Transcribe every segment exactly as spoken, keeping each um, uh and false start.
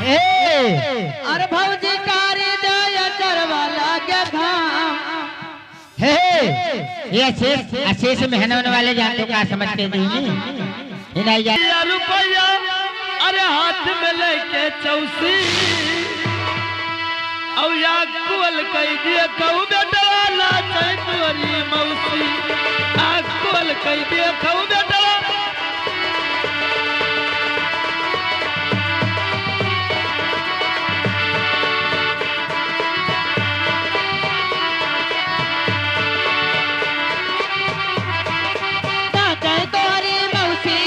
ए! अरे भौजी कारी दे अचरवा लागे घाम। हे, हे, ये अशेष, अशेष मेहनत वाले जान तो का समझ के दी नहीं? ये नहीं जा- या रुपया, अरे हाथ में लेके चौसी, औ या कुल कह दिए कहू बेटवा नाचे तोरी मौसी, आ कुल कह दिए कहू बेटवा। नाचे तोरी मौसी,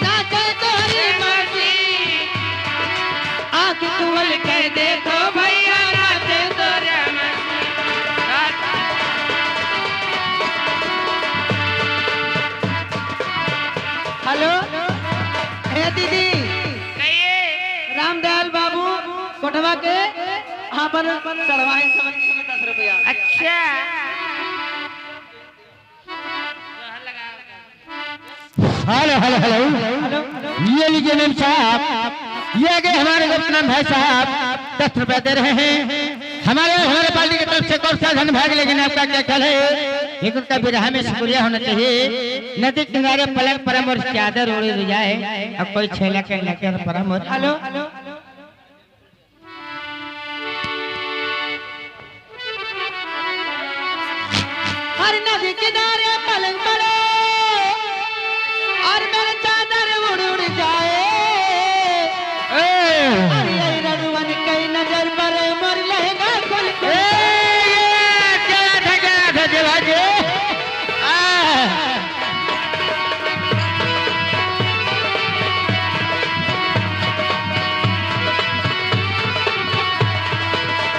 नाचे तोरी मौसी, आँख खोल के देखो भैया, नाचे तोरी मौसी। हेलो, हे दीदी, कहिए। रामदयाल बाबू कोटवा के, हाँ, पर चढ़वाए समझ के दस रुपया। अच्छा। Hello, hello, hello. हेलो। ये लीजिए मेम साहब, ये आगे हमारे रतन भाई साहब दस रुपया दे रहे हैं। हमारे, हमारे पार्टी की तरफ से कौन सा धन भाग, लेकिन आपका क्या ख्याल है? एक उनका बिरहा में शुक्रिया होना चाहिए। नदी किनारे पलंग परम और चादर ओढ़े रजाए, अब कोई छेला के नजर परम और हेलो। हर नदी किनारे पलंग पड़े और मेरे चादर उड़ उड़ जाए। ए! अरे, अरे, रघुवन कई नजर पर मोर लहंगा खुल खुल ए, ये क्या था, क्या था, जी भाई जी? आ!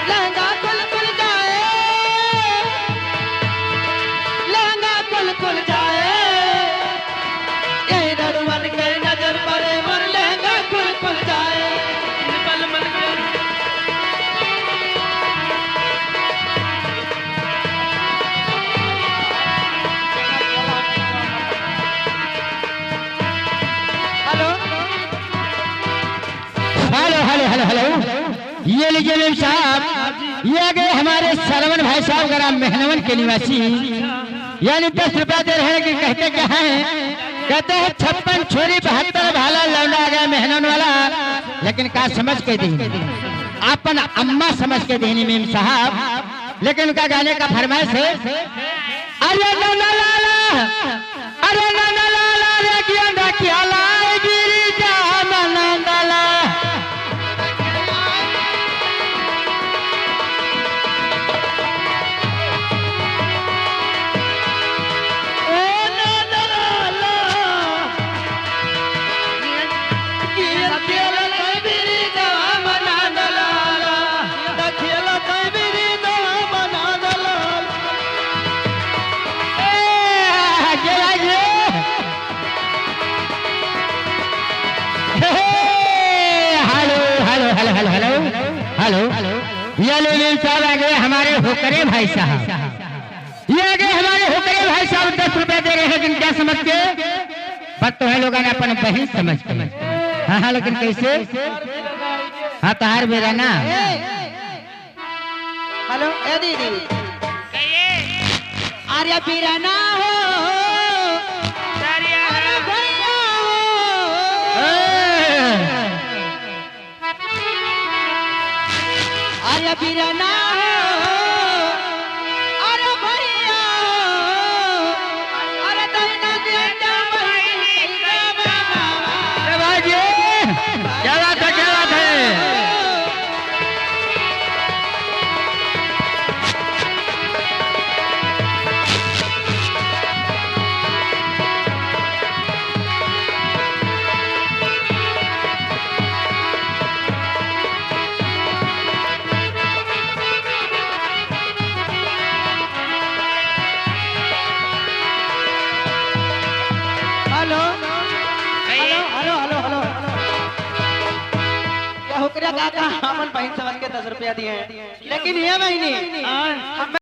लहंगा खुल खुल जाए, लहंगा खुल खुल जाए, यही रड़ुअन के नजर पड़े मोर लहंगा खुल खुल जाए। Hello. Hello, hello, hello, hello. ये लीजिए मेम साहब, ये आ गए हमारे सरवन भाई साहब, ग्राम मेहनवन के निवासी, यानी दस रुपया दे रहे हैं कि कहते क्या हैं, कहते हैं, "छप्पन छुरी बहत्तर भाला, लौंडा आ गया मेहनवन वाला।" लेकिन का समझ के दी, अपन अम्मा समझ के देनी मेम साहब। लेकिन उनका गाने का फरमाइश है, अरे नौना लाला, अरे नौना लाला रे, गेंदा क्या लाई गिरी जा नंदला। ओ नंदलाला। Hello, hello, hello. ये ले, ये चल आ गए हमारे होकरे भाई साहब। ये आ गए हमारे होकरे भाई साहब, दस रुपया दे रहे हैं, लेकिन क्या समझ के? बात तो है लोगों ने अपन बहिन समझ के। हाँ, हाँ, लेकिन कैसे? हाँ, तहार बेरा ना। हेलो, ए दीदी। कहिए। अरे बीरा ना हो। अरे भैया हो। ए। अरे बीरा ना हो, अरे भैया हो, अरे दहिना के जमाई के बनावा। अरे भाई जी, क्या बात है, क्या बात है। हेलो। कहिए। Hello, hello, hello, hello. या होकरे काका हमन बहिन समझ के दस रुपया दिए हैं, लेकिन ये बहिनी, हाँ। हम